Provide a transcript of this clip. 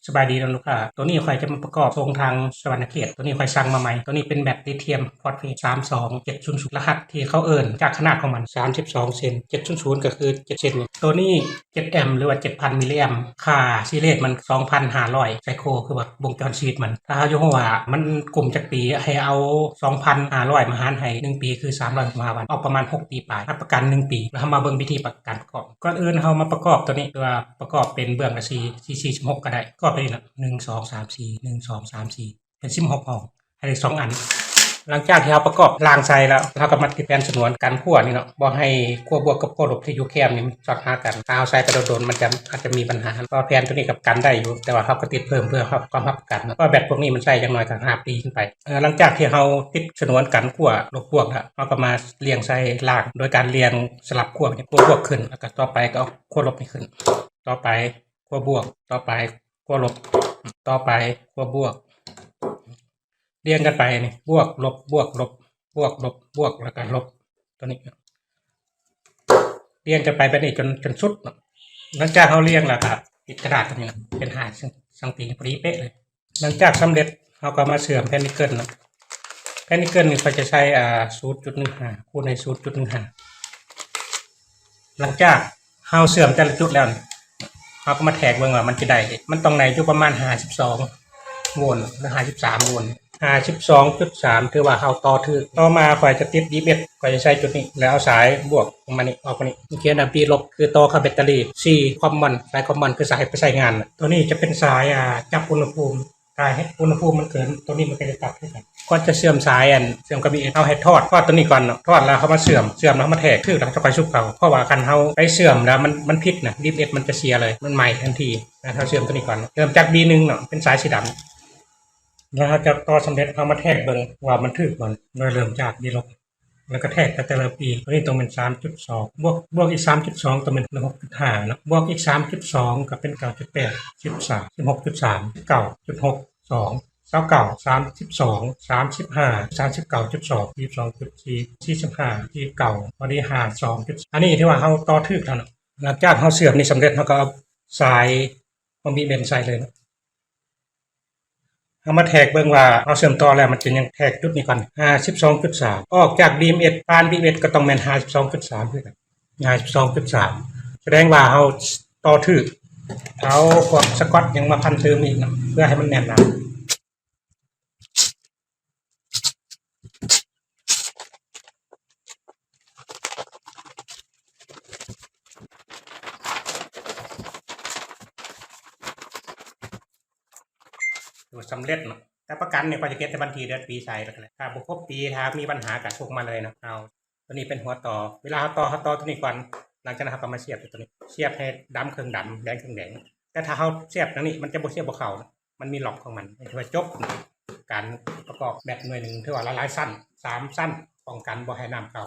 ສະບາຍດີເນາະລູກຄ້າ, ໂຕນີ້ຂ້ອຍຈະມາປະກອບສົ່ງທາງສະຫວັນນະເຂດ. ໂຕນີ້ຂ້ອຍສັ່ງມາໃໝ່. ໂຕນີ້ເປັນແບັດລີທຽມຟອສເຟດ ສາມສອງເຈັດສູນສູນ ລະຫັດທີ່ເຂົາເອີ້ນຈາກຂະໜາດຂອງມັນ ສາມສິບສອງເຊັນ ເຈັດສູນສູນ ກໍຄືເຈັດເຊັນ. ໂຕນີ້ເຈັດແອມ ຫຼືວ່າເຈັດພັນມິລລີແອມ, ຄ່າຊີເຣດມັນສອງພັນຫ້າຮ້ອຍ ໄຊໂຄ ຄືວ່າວົງຈອນຊີດມັນ. ຖ້າເຮົາຢາກຮູ້ວ່າມັນກຸ້ມຈັກປີ ໃຫ້ເອົາສອງພັນຫ້າຮ້ອຍມາຫານໃຫ້ໜຶ່ງປີ ຄືສາມຮ້ອຍຫົກສິບຫ້າວັນ ອອກປະມານຫົກປີປາຍ, ຮັບປະກັນໜຶ່ງປີ. ແລ້ວເຮົາມາເບິ່ງວິທີປະກັນປະກອບ. ກ່ອນອື່ນເຮົາມາປະກອບໂຕນີ້ ຫຼືວ່າປະກອບເປັນເບື້ອງລະສີ່ ສີ່ ສີ່ ສິບຫົກ ກໍໄດ້. ປະກອບໄປນີ້ລະ ໜຶ່ງ ສອງ ສາມ ສີ່ ໜຶ່ງ ສອງ ສາມ ສີ່ ເປັນສິບຫົກຫ້ອງ ໃຫ້ໄດ້ສອງອັນ. ຫຼັງຈາກທີ່ເຮົາປະກອບລ່າງໃສ່ແລ້ວ ເຮົາກໍມາຕິດແຜ່ນສະໜວນກັນຂົ້ວນີ້ເນາະ, ບໍ່ໃຫ້ຂົ້ວບວກກັບຂົ້ວລົບທີ່ຢູ່ແຄມນີ້ມັນຊອດຫາກັນ. ຖ້າເຮົາໃສ່ໄປດົນໆ ມັນຈະ ອາດຈະມີບັນຫາ. ເພາະວ່າແຜ່ນໂຕນີ້ກໍກັນໄດ້ຢູ່ ແຕ່ວ່າເຮົາກໍຕິດເພີ່ມເພື່ອຄວາມຮັບປະກັນເນາະ. ເພາະວ່າແບັດພວກນີ້ມັນໃຊ້ຢ່າງໜ້ອຍກໍຫ້າປີຂຶ້ນໄປ. ເອີ ຫຼັງຈາກທີ່ເຮົາຕິດສະໜວນກັນຂົ້ວລົບບວກແລ້ວ ເຮົາກໍມາລຽງໃສ່ລ່າງ ໂດຍການລຽງສະຫຼັບຂົ້ວນີ້, ຂົ້ວບວກຂຶ້ນ ແລ້ວກໍຕໍ່ໄປກໍເອົາຂົ້ວລົບນີ້ຂຶ້ນ, ຕໍ່ໄປ ຂົ້ວບວກ, ຕໍ່ໄປຂົ້ວລົບ, ຕໍ່ໄປຂົ້ວບວກ. ລຽງກັນໄປນີ້ ບວກ ລົບ ບວກ ລົບ ບວກ ລົບ ບວກ ແລ້ວກໍລົບ ຕົວນີ້ ລຽງກັນໄປແບບນີ້ຈົນ ຈົນສຸດເນາະ. ຫຼັງຈາກເຮົາລຽງແລ້ວກໍປິດກະດາດຕົວນີ້ນະ ເປັນຫ້າຊັງຕີ ພໍດີເປະເລີຍ. ຫຼັງຈາກສຳເລັດ ເຮົາກໍມາເຊື່ອມແຜ່ນນິກເກີນເນາະ. ແຜ່ນນິກເກີນນີ້ຂ້ອຍຈະໃຊ້ ອ່າ ສູນຈຸດໜຶ່ງຫ້າ ຄູນໃຫ້ສູນຈຸດໜຶ່ງຫ້າ. ຫຼັງຈາກເຮົາເຊື່ອມແຕ່ລະຈຸດແລ້ວນີ້ ເຮົາກໍມາແທກເບິ່ງວ່າມັນຈະໄດ້ ມັນຕ້ອງໄດ້ຢູ່ປະມານຫ້າສິບສອງໂວນ ຫຼື ຫ້າສິບສາມໂວນ. ຫ້າສິບສອງຈຸດສາມ ຖືວ່າເຮົາຕໍ່ຖືກ. ຕໍ່ມາຂ້ອຍຈະຕິດ ດີເອັມເອັສ ຂ້ອຍຈະໃສ່ຈຸດນີ້ ແລ້ວເອົາສາຍບວກອອກມານີ້ ອອກມານີ້ ມັນຂຽນວ່າ ບີ ລົບ ຄືຕໍ່ເຂົ້າແບັດເຕີຣີ. ຊີ ຄອມມອນ ສາຍຄອມມອນ ຄືສາຍໄປໃຊ້ງານ. ຕົວນີ້ຈະເປັນສາຍ ອ່າ ຈັບອຸນຫະພູມ ຖ້າເຮັດອຸນຫະພູມມັນເກີນ ຕົວນີ້ມັນກໍຈະຕັດຄືກັນ. ກ່ອນຈະເຊື່ອມສາຍ ອັນ ເຊື່ອມກັບ ບີ ເຮົາໃຫ້ຖອດ ຖອດຕົວນີ້ກ່ອນເນາະ. ຖອດແລ້ວເຮົາມາເຊື່ອມ ເຊື່ອມແລ້ວເຮົາມາແທກ ຖືກແລ້ວເຮົາຈະຄ່ອຍຊຸບເຂົ້າ. ເພາະວ່າຄັນເຮົາໄປເຊື່ອມແລ້ວມັນ ມັນຜິດນະ ດີເອັມເອັສ ມັນຈະເສຍເລີຍ ມັນໄໝ້ທັນທີ. ເຮົາເຊື່ອມຕົວນີ້ກ່ອນ. ເລີ່ມຈາກ ບີ ໜຶ່ງ ເນາະ ເປັນສາຍສີດຳ ແລ້ວເຮົາຈະຕໍ່ສຳເລັດ ເຮົາມາແທກເບິ່ງວ່າມັນຖືກບໍ່. ໂດຍເລີ່ມຈາກ ບີ ລົບ ແລ້ວກໍແທກໄປແຕ່ລະປີ. ຕົວນີ້ຕ້ອງແມ່ນ ສາມຈຸດສອງ ບວກ ບວກອີກ ສາມຈຸດສອງ ຕ້ອງແມ່ນ ຫົກຈຸດຫ້າ ເນາະ. ບວກອີກ ສາມຈຸດສອງ ກໍເປັນ ເກົ້າຈຸດແປດ ສິບສາມ ສິບຫົກຈຸດສາມ ເກົ້າຈຸດຫົກ ສອງ ຊາວເກົ້າ ສາມສິບສອງ ສາມສິບຫ້າ ສາມສິບເກົ້າຈຸດສອງ ສີ່ສິບສອງຈຸດສີ່ ສີ່ສິບຫ້າ ສີ່ສິບເກົ້າ ພໍດີ ຫ້າສິບສອງຈຸດ ອັນນີ້ຖືວ່າເຮົາຕໍ່ຖືກແລ້ວເນາະ. ຫຼັງຈາກເຮົາເຊື່ອມນີ້ສຳເລັດ ເຮົາກໍເອົາສາຍຂອງ ບີ ເອັມ ໃສ່ເລີຍເນາະ. ເຮົາມາແທກເບິ່ງວ່າເຮົາເຊື່ອມຕໍ່ແລ້ວມັນຈະຍັງແທກຈຸດນີ້ກ່ອນ ຫ້າສິບສອງຈຸດສາມ. ອອກຈາກ ບີ ເອັມ ເອັສ ຜ່ານ ບີ ເອັມ ເອັສ ກໍຕ້ອງແມ່ນ ຫ້າສິບສອງຈຸດສາມ ຄືກັນ ຫ້າສິບສອງຈຸດສາມ ສະແດງວ່າເຮົາຕໍ່ຖືກ. ເອົາພວກສະກອດຫຍັງມາພັນຕື່ມອີກເນາະ ເພື່ອໃຫ້ມັນແໜ້ນໜາ. ຖືວ່າສຳເລັດເນາະ. ແຕ່ປະກັນນີ້ຂ້ອຍຈະເກັບແຕ່ວັນທີເດືອນປີໃສ່ແລ້ວກໍແລ້ວ. ຖ້າບໍ່ຄົບປີ ຖ້າມີບັນຫາກໍສົ່ງມາເລີຍເນາະ. ເອົາ ຕົວນີ້ເປັນຫົວຕໍ່. ເວລາເຮົາຕໍ່ ເຮົາຕໍ່ຕົວນີ້ກ່ອນ. ຫຼັງຈາກນັ້ນເຮົາກໍມາສຽບຕົວນີ້ ສຽບໃຫ້ດຳເຄິ່ງດຳ ແດງເຄິ່ງແດງ. ແຕ່ຖ້າເຮົາສຽບຢ່າງນີ້ ມັນຈະບໍ່ສຽບບໍ່ເຂົ້າເນາະ. ມັນມີລັອກຂອງມັນ. ຖືວ່າຈົບການປະກອບແບັດໜ່ວຍໜຶ່ງ ຖືວ່າຫຼາຍໆຊັ້ນ ສາມຊັ້ນ ປ້ອງກັນບໍ່ໃຫ້ນ້ຳເຂົ້າ.